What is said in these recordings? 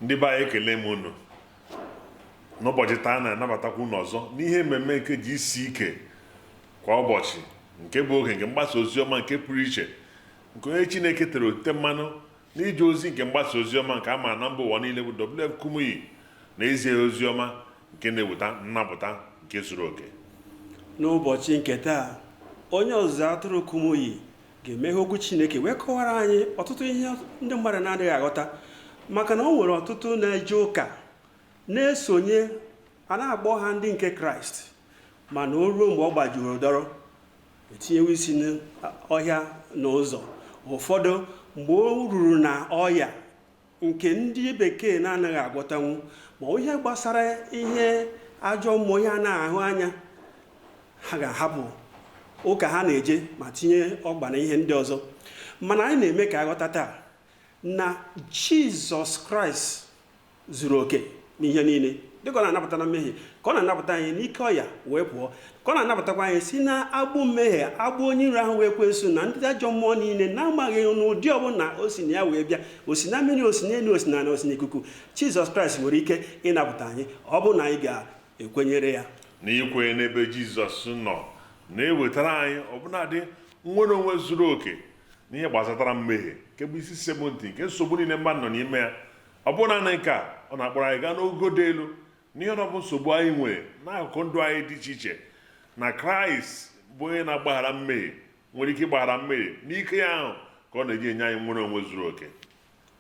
Ndị be anyị, ekele m unu n'ụbọchị taa. Na-anabatakwa unu ọzọ n'ihe mmemme nke ji isi ike kwa ụbọchị, nke bụ oge nke mgbasa oziọma nke pụrụ iche, nke onye Chineke tere otite mmanụ n'ije ozi nke mgbasa oziọma nke a maara na mba ụwa niile, bụ W.F. Kumuyi, na ezie oziọma nke na-eweta nnapụta nke zuru oke. N'ụbọchị nke taa, onye ọzụzụ atụrụ Kumuyi ga-emeghe okwu Chineke wee kọwara anyị ọtụtụ ihe ndị mmadụ na-adịghị aghọta, maka na o nwere ọtụtụ na-eje ụka na-esonye, a na-akpọ ha ndị nke Kraịst, mana o ruo mgbe ọ gbajuru dọrọ, etinyewe isi n'ọhịa na ụzọ. Ụfọdụ mgbe o ruru na ọya nke ndị bekee na-anaghị agwọtanwu, ma ihe gbasara ihe ajọ mmụọ, ihe a na-ahụ anya, ha ga-ahapụ ụka ha na-eje ma tinye ọgba na ihe ndị ọzọ. Mana anyị na-eme ka aghọta taa na Jizọs Kraịst zuru oke n'ihe niile. Dịka ọ na-anapụta na mmehie, ka ọ na-anapụta anyị n'ike ọya wee pụọ, ka ọ na-anapụtakwa anyị si na agbụ mmehie, agbụ onye iro ahụ wee ekwensu na ndị ajọ mmụọ niile, na-amaghị n'ụdị ọbụla o si na ya wee bịa, o si na mmiri, o si n'elu, o si n'ala, o si n'ikuku. Jizọs Kraịst nwere ike ịnapụta anyị, ọ bụrụ na anyị ga-ekwenyere ya. Na ikwenye n'ebe Jizọs nọ na-ewetara anyị ọbụnadị nnwere onwe zuru oke n'ihe gbasatara mmehie, nke bụ isi sekpụ ntị nke nsogbu niile mmadụ nọ n'ime ya. Ọ bụrụ naanị nke a, ọ na-akpọrọ anyị gaa n'ogo dị elu n'ihe ọ bụ nsogbu anyị nwere n'akụkụ ndụ anyị dị iche iche, na Kraịst bụ onye na-agbaghara mmehie, nwere ike ịgbaghara mmehie. N'ike ya ahụ ka ọ na-eji enye anyị nnwere onwe zuru oke.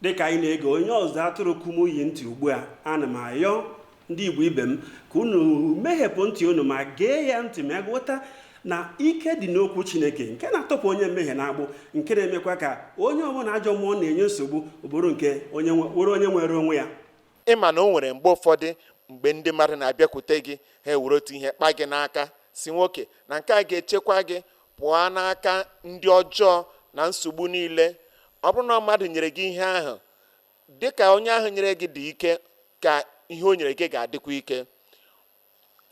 Dịka anyị na-ege onye ọzụzụ atụrụ Kumuyi ntị ugbu a, ana m ayọ ndị Igbo ibe m ka unu meghepụ ntị unu ma gee ya ntị, ma ghọta na ike dị n'okwu Chineke nke na-atọpụ onye mmehie na-agbụ, nke na-emekwa ka onye ọbụla ajọ mmụọ na-enye nsogbu bụrụ nke onye were onye nwere onwe ya. Ịma na o nwere mgbe ụfọdụ mgbe ndị mmadụ na-abịakwute gị, ha ewere otu ihe kpa gị n'aka, si nwoke na nke a ga-echekwa gị pụọ n'aka ndị ọjọọ na nsogbu niile. Ọ bụrụ na mmadụ nyere gị ihe ahụ, dịka onye ahụ nyere gị dị ike, ka ihe o nyere gị ga-adịkwa ike.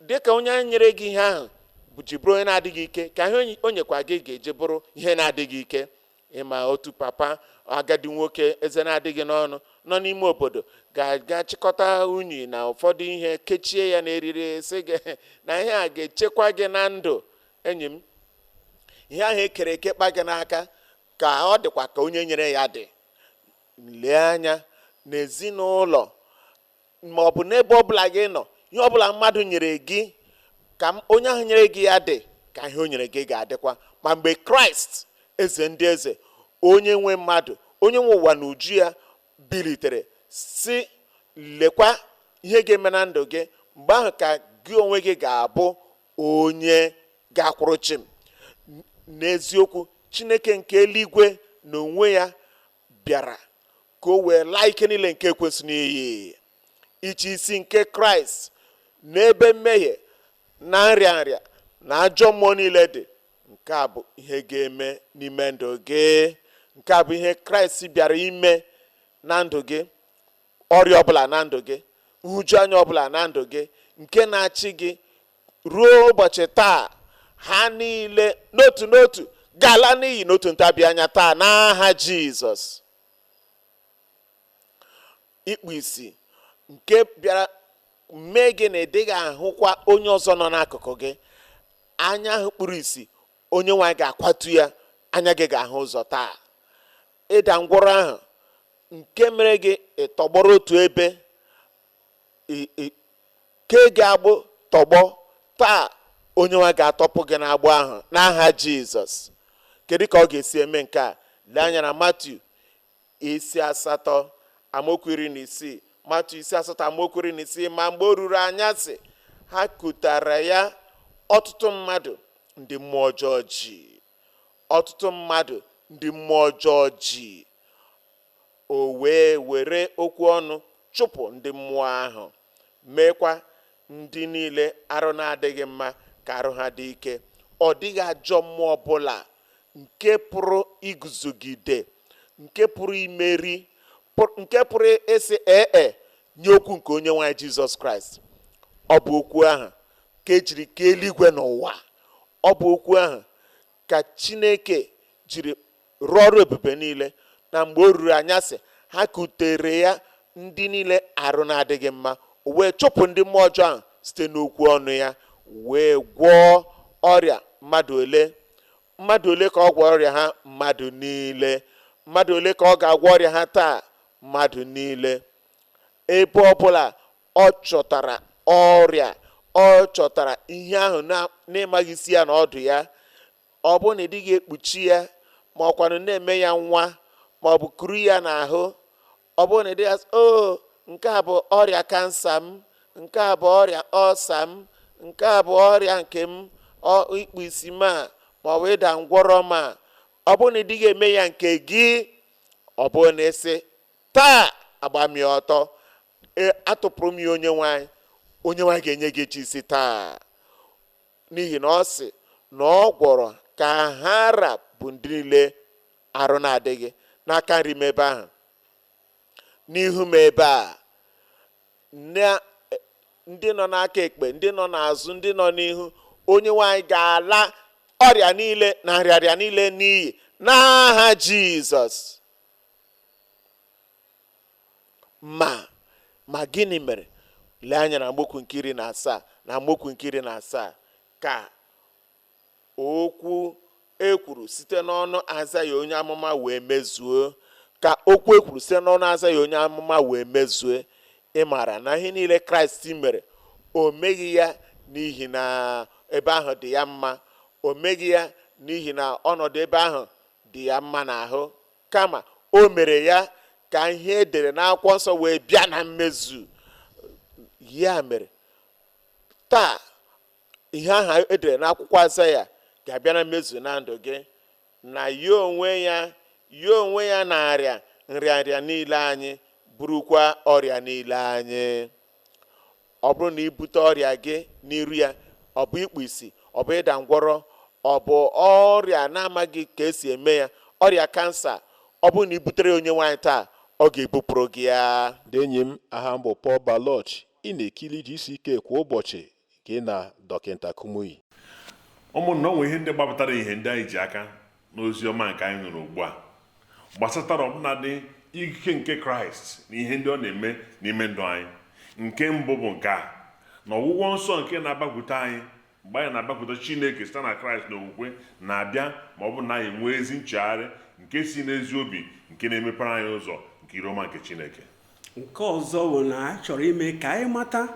Dịka onye ahụ nyere gị ihe ahụ bụ ji bụrụ onye na-adịghị ike, ka ihe o nyekwa gị ga-eji bụrụ ihe na-adịghị ike. Ịma otu papa agadi nwoke eze na-adịghị n'ọnụ nọ n'ime obodo ga-aga chịkọta unyi na ụfọdụ ihe, kechie ya n'eriri, sị gị na ihe a ga-echekwa gị na ndụ. Enyi m, ihe ahụ ekere eke kpa gị n'aka, ka ọ dịkwa ka onye nyere ya dị. Lee anya n'ezinụlọ ma ọ bụ n'ebe ọbụla gị nọ, ihe ọbụla mmadụ nyere gị, ka onye ahụ nyere gị ya dị, ka ihe o nyere gị ga-adịkwa. Ma mgbe Kraịst, eze ndị eze, onye nwe mmadụ, onye nwe ụwa na uju ya, bilitere si lekwa ihe ga-eme na ndụ gị, mgbe ahụ ka gị onwe gị ga-abụ onye ga-akwụrụ chịm n'eziokwu. Chineke nke eluigwe na onwe ya bịara ka o wee laa ike niile nke ekwensu n'iyi. Ịchị isi nke Kraịst n'ebe mmehie na nrịa nrịa na ajọ mmụọ niile dị, nke a bụ ihe ga-eme n'ime ndụ gị. Nke a bụ ihe Kraịst bịara ime na ndụ gị. Ọrịa ọbụla na ndụ gị, nhụjuanya ọbụla na ndụ gị nke na-achị gị ruo ụbọchị taa, ha niile n'otu n'otu ga-ala n'iyi n'otu ntabi anya taa, n'aha Jizọs. Ikpu isi nke bịara mee gị na ị dịghị ahụkwa onye ọzọ nọ n'akụkụ gị, anya ahụ kpuru isi, onye nwaanyị ga-akwatu ya, anya gị ga-ahụ ụzọ taa. Ịda ngwọrọ ahụ nke mere gị ịtọgbọrọ otu ebe, kee gị agbụ tọgbọ taa, onye nwa ga-atọpụ gị n'agbụ ahụ n'aha Jizọs. Kedu ka ọ ga-esi eme nke a? Lee anya na Matiu isi 8, amaokwu 16. Matiu isi 8, amaokwu 16: "Ma mgbe o ruru anyasị, ha kutara ya ọtụtụ mmadụ ndị mmụọ ọjọọ ji, ọtụtụ mmadụ ndị mmụọ ọjọọ ji. O wee were okwu ọnụ chụpụ ndị mmụọ ahụ, meekwa ndị niile arụ na-adịghị mma ka arụ ha dị ike." Ọ dịghị ajọ mmụọ ọbụla nke pụrụ iguzogide, nke pụrụ imeri, nke pụrụ ịsị ee e nye okwu nke onye nwaanyị Jizọs Kraịst. Ọ bụ okwu ahụ ka ejiri kee eluigwe n'ụwa. Ọ bụ okwu ahụ ka Chineke jiri rụọ ọrụ ebube niile. Na mgbe o ruru anyasị, ha kutere ya. Ndị niile arụ na-adịghị mma, o wee chụpụ ndị mmụọ ọjọọ ahụ site n'okwu ọnụ ya, wee gwọọ ọrịa mmadụ ole. Mmadụ ole ka ọ gwọrọ ọrịa ha? Mmadụ niile. Mmadụ ole ka ọ ga-agwọ ọrịa ha taa? Mmadụ niile. Ebe ọbụla ọ chọtara ọrịa, ọ chọtara ihe ahụ na-ịmaghị isi ya na ọdụ ya, ọ bụrụ na ị dịghị ekpuchi ya, ma ọkwanụ na-eme ya nwa, ma ọ bụ kuru ya n'ahụ, ọ bụrụ na ị dịghị asị, o nke a bụ ọrịa kansa m, nke a bụ ọrịa ọlsa m, nke a bụ ọrịa nke m, ikpu isi m a, ma ọ bụ ịda ngwọrọ m a, ọ bụrụ na ị dịghị eme ya nke gị, ọ bụrụ na ị sị taa agba m ya ọtọ, atụpụrụ m ya onye nwe anyị, onye nwe anyị ga-enye gị echi isi taa. N'ihi na ọ sị na ọ gwọrọ ka ha ra bụ ndị niile arụ na-adịghị. N'aka nri m ebe ahụ, n'ihu m ebe a, ndị nọ n'aka ekpe, ndị nọ n'azụ, ndị nọ n'ihu, onye nwe anyị ga-ala ọrịa niile na nrịarịa niile n'iyi n'aha Jizọs. Ma gịnị mere? Lee anya na amaokwu nke 17, na amaokwu nke 17, ka okwu ekwuru site n'ọnụ Aịzaya onye amụma wee mezuo, ka okwu ekwuru site n'ọnụ Aịzaya onye amụma wee mezuo. Ị maara na ihe niile Kraịst mere, o meghị ya n'ihi na ebe ahụ dị ya mma, o meghị ya n'ihi na ọnọdụ ebe ahụ dị ya mma n'ahụ, kama o mere ya ka ihe edere n'akwụkwọ nsọ wee bịa na mmezu. Ya mere taa ihe ahụ edere n'akwụkwọ Aịzaya ga-abịa na mmezu na ndụ gị, na ya onwe ya na-arịa nrịanrịa niile anyị, burukwa ọrịa niile anyị. Ọ bụrụ na ibute ọrịa gị n'iru ya, ọ bụ ikpu isi, ọ bụ ịda ngwọrọ, ọ bụ ọrịa na-amaghị ka esi eme ya, ọrịa kansa, ọ bụrụ na ibutere onye nwaanyị taa, ọ ga-ebupụrụ gị ya. Ndị enyi m, aha m bụ Paul Baloch. Ị na-ekiri GCK kwa ụbọchị gị na Dọkịta Kumuyi. Ụmụnna, o nwere ihe ndị gbapụtara ihe ndị anyị ji aka n'ozi ọma nke anyị nụrụ ugbu a gbasatara ọbụnadị ike nke Kraịst na ihe ndị ọ na-eme n'ime ndụ anyị. Nke mbụ bụ nke a, na ọgwụgwọ nsọ nke na-abakwute anyị mgbe anyị na-abakwute Chineke site na Kraịst na okwukwe na-abịa, ma ọ bụ na anyị nwee ezi nchegharị nke si n'ezi obi nke na-emepere anyị ụzọ nke iru ọma nke Chineke. Nke ọzọ bụ na a chọrọ ime ka anyị mata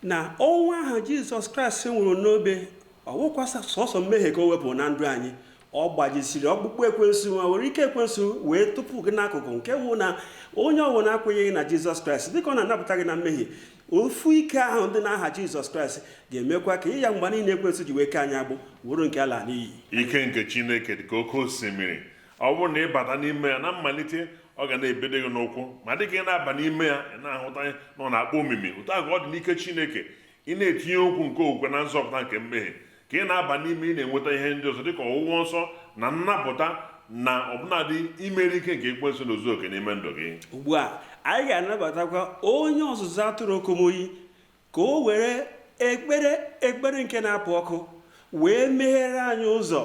na ọnwụ ahụ Jizọs Kraịst nwụrụ n'obe, ọ wụkwa sọsọ mmehie ka o wepụrụ na ndụ anyị, ọ gbajisiri ọkpụkpụ ekwensu ma were ike ekwensu wee tụpụ gị n'akụkụ, nke wụ na onye ọbụla akwenyeghị na Jizọs Kraịst dịka ọ na-anapụta gị na mmehie, ofu ike ahụ dị n'aha Jizọs Kraịst ga-emekwa ka ịya mgba niile ekwensu ji wee ke anyị agbụ wụrụ nke ala n'iyi. Ike nke Chineke dị ka oke osimiri. Ọ bụrụ na ị bata n'ime ya na mmalite, ọ ga na-ebedo gị n'ụkwụ, ma dịka ị na-aba n'ime ya, ị na-ahụta na ọ na-akpọ omimi. Otu a ka ọ dị n'ike Chineke. Ị na-etinye okwu nke okwukwe na nzọpụta nke mmehie, ka ị na-aba n'ime, ị na-enweta ihe ndị ọzọ dịka ọgwụgwọ nsọ na nnapụta na ọbụnadị imeri ike nke ekwensu na ozu oke n'ime ndụ gị. Ugbu a anyị ga-anabatakwa onye ọzụzụ atụrụ Kumuyi ka o were ekpere nke na-apụ ọkụ wee meghere anyị ụzọ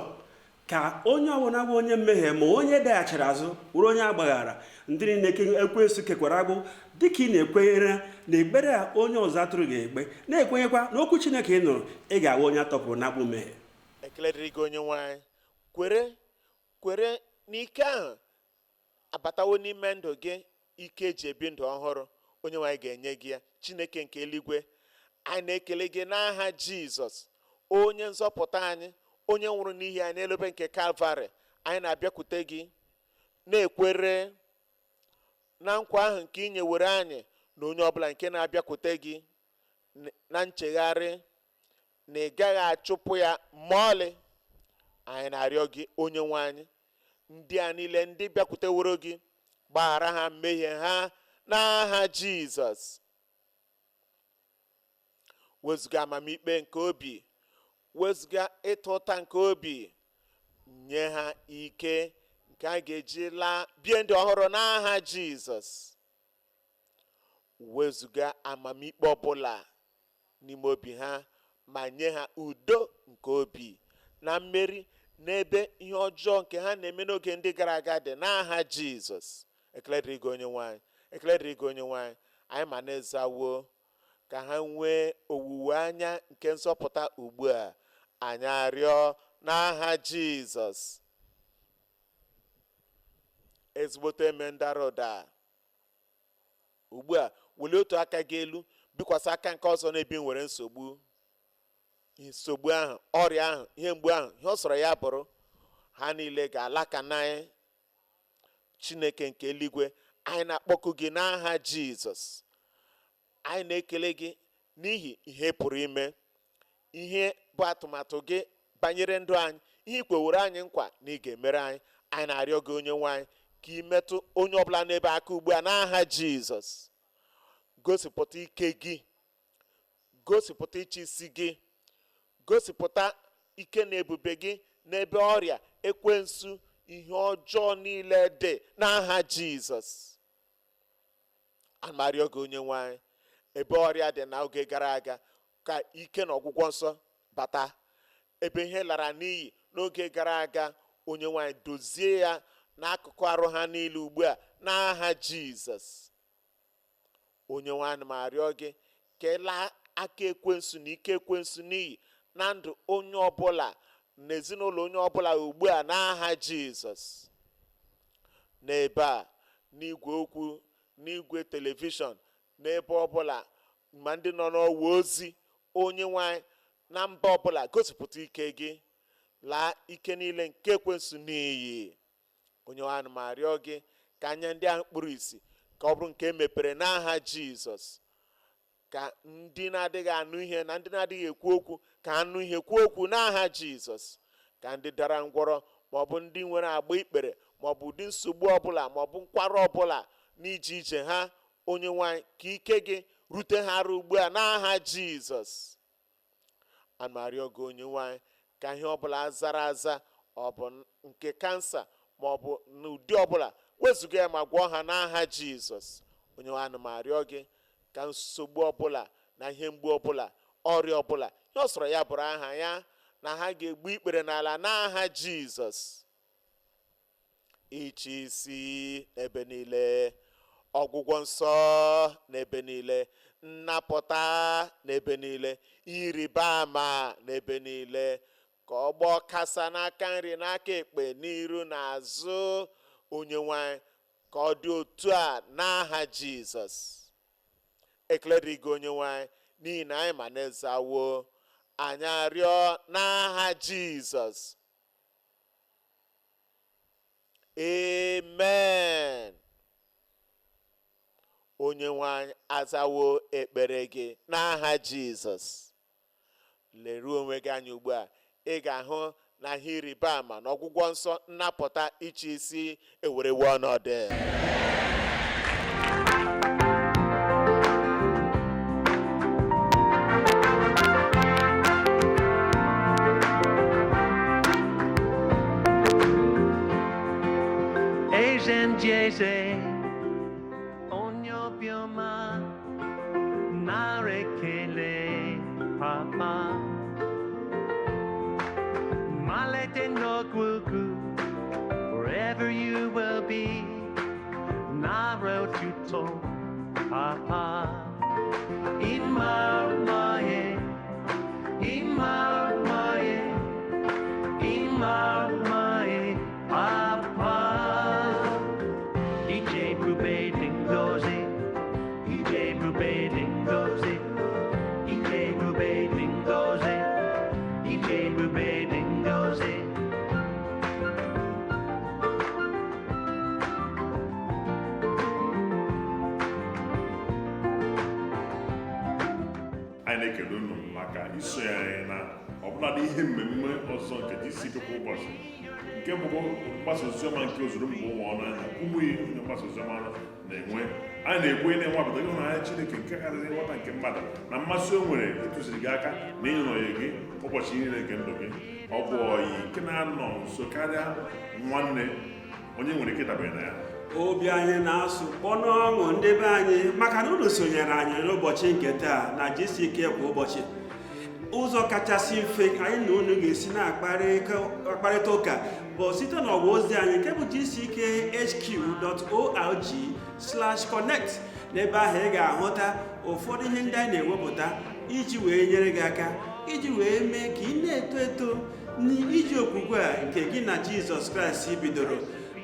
ka onye ọbụla bụ onye mmehie ma onye daghachiri azụ wụrụ onye agbaghara, ndị niile ekwensu kekwara agbụ. Dịka ị na-ekwenyere na ekpere a onye ọzọ atụrụ ga-ekpe, na-ekwenyekwa na okwu Chineke ị nụrụ, ị ga-awụ onye atọpụrụ n'agbụ mmehie. Ekele dịrị gị onye nwe anyị. Kwere n'ike ahụ abatawo n'ime ndụ gị, ike eji ebi ndụ ọhụrụ, onye nwe anyị ga-enye gị ya. Chineke nke eluigwe, anyị na-ekele gị n'aha Jizọs, onye nzọpụta anyị, onye nwụrụ n'ihi anyị n'elu obe nke Kalvarị. Anyị na-abịakwute gị na-ekwere na nkwa ahụ nke ị nyewere anyị, na onye ọbụla nke na-abịakwute gị na nchegharị, na ị gaghị achụpụ ya ma ọlị. Anyị na-arịọ gị onye nwe anyị, ndị a niile ndị bịakwuteworo gị, gbaghara ha mmehie ha n'aha Jizọs. Wezụga amamikpe nke obi, wezụga ịta ụta nke obi, nye ha ike nke a ga-eji laa bie ndụ ọhụrụ n'aha Jizọs. Wezụga amamikpe ọbụla n'ime obi ha, ma nye ha udo nke obi na mmeri n'ebe ihe ọjọọ nke ha na-eme n'oge ndị gara aga dị n'aha Jizọs. Ekele dịrị gị onye nwe anyị, Ekele dịrị gị, onye nwe anyị. Anyị ma na-ezawo ka ha nwee owuwe anya nke nzọpụta ugbu a. Anyị arịọ n'aha Jizọs. Ezigbote eme ndara ụda ugbu a, welie otu aka gị elu, bikwasị aka nke ọzọ n'ebe ị nwere nsogbu. Nsogbu ahụ, ọrịa ahụ, ihe mgbu ahụ, ihe ọ sọrọ ya bụrụ, ha niile ga-ala ka n'anyị. Chineke nke eluigwe, anyị na-akpọku gị n'aha Jizọs. Anyị na-ekele gị n'ihi ihe pụrụ ime, ihe bụ atụmatụ gị banyere ndụ anyị, ihe i kweworo anyị nkwa na ị ga-emere anyị. Anyị na-arịọ gị, onye nwe anyị, ka ị metụ onye ọbụla n'ebe aka ugbu a n'aha Jizọs. Gosipụta ike gị, gosipụta ịchị isi gị, gosipụta ike na ebube gị n'ebe ọrịa, ekwensu, ihe ọjọọ niile dị n'aha Jizọs. Ana m arịọ gị, onye nwe anyị, ebe ọrịa dị n'oge gara aga, ka ike na ọgwụgwọ nsọ bata. Ebe ihe lara n'iyi n'oge gara aga, onye nwe anyị, dozie ya n'akụkụ arụ ha niile ugbu a n'aha Jizọs. Onye nwe anyị, m arịọ gị ka ị laa aka ekwensu na ike ekwensu n'iyi na ndụ onye ọbụla na ezinụlọ onye ọbụla ugbu a n'aha Jizọs. N'ebe a, n'igwe okwu, n'igwe telivishọn, n'ebe ọbụla, ma ndị nọ n'ọwa ozi, onye nwe anyị, na mba ọbụla, gosipụta ike gị, laa ike niile nke ekwensu n'iyi. Onye nwe anyị, m arịọ gị ka anya ndị ahụ kpuru ìsì ka ọ bụrụ nke emepere n'aha Jizọs. Ka ndị na-adịghị anụ ihe na ndị na-adịghị ekwu okwu ka anụ ihe, kwuo okwu n'aha Jizọs. Ka ndị dara ngwọrọ maọbụ ndị nwere agba ikpere maọbụ ụdị nsogbu ọbụla maọbụ nkwarụ ọbụla n'ije ije ha, onye nwe anyị, ka ike gị rute ha arụ ugbu a n'aha Jizọs. Ana m arịọ gị, onye nwe anyị, ka ihe ọbụla zara aza, ọ bụ nke kansa maọbụ n'ụdị ọbụla, wezụga ya ma gwọọ ha n'aha Jizọs. Onye nwe anyị, ana m arịọ gị ka nsogbu ọbụla na ihe mgbu ọbụla, ọrịa ọbụla, ihe ọ sọrọ ya bụrụ aha ya, na ha ga-egbu ikpere n'ala n'aha Jizọs. Ịchị isi n'ebe niile, ọgwụgwọ nsọ n'ebe niile, nnapụta n'ebe niile, ịrịba ama n'ebe niile, ka ọgbọ kasa n'aka nri, n'aka ekpe, n'iru na azụ, onye nwe anyị, ka ọ dị otu a n'aha Jizọs. Ekele dịrị gị, onye nwe anyị, n'ihi na anyị ma na-ezawo. Anyị arịọ n'aha Jizọs. Amen. Onye nwe anyị azawo ekpere gị n'aha Jizọs. Leruo onwe gị anya ugbu a, ị ga-ahụ na ihe ịrịba ama na ọgwụgwọ nsọ, nnapụta, ịchị isi ewerewo ọnọdụ. Eze ndị eze, onye obiọma, nara ekele papa. Malite n'ọgwụgwụ, wherever you will be, nara otuto papa. Ịma mma, ịma mma, ịma mma, papa. Ije ebube dị ngọzi, ije ebube dị ngọzi, ije ebube dị ngọzi, ije ebube dị ngọzi. Anyị na-ekele unu maka isonye anyị na ọbụladị ihe mmemme ọzọ nke GCK kwa ụbọchị, nke bụkwa mgbasa oziọma nke ozuru mba ụwa ọnụ anya Kumuyi, onye mgbasa oziọma na-enwe. Anyị na-ekwu na-enwapụta ịhụnanya Chineke nke karịrị nghọta nke mmadụ na mmasị o nwere ịtụziri gị aka na ịnọnye gị ụbọchị niile nke ndụ gị. Ọ bụ ọyị nke na-anọ nso karịa nwanne, onye nwere ike ịdabere na ya. Obi anyị na-asụ kpọnụ ọṅụ, ndị be anyị, maka na unu sonyere anyị n'ụbọchị nke taa na GCK kwa ụbọchị. Ụzọ kachasị mfe anyị na unu ga-esi na-akparịta ụka bụ site n'ọwa ozi anyị nke bụ gckhq.org/connect. N'ebe ahụ ị ga-ahụta ụfọdụ ihe ndị anyị na-ewepụta iji wee nyere gị aka, iji wee mee ka ị na-eto eto n'iji okwukwe a nke gị na Jizọs Kraịst bidoro.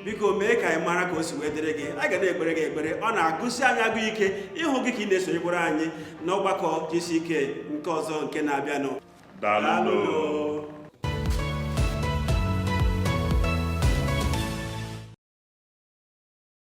Biko mee ka anyị mara ka o si wee dịrị gị. A ga na-ekpere gị ekpere. Ọ na-agụsi anyị agụ ike ịhụ gị ka ị na-esonyekwara anyị n'ọgbakọ GCK nke ọzọ nke na-abịanụ. Daalụ. Daalụ.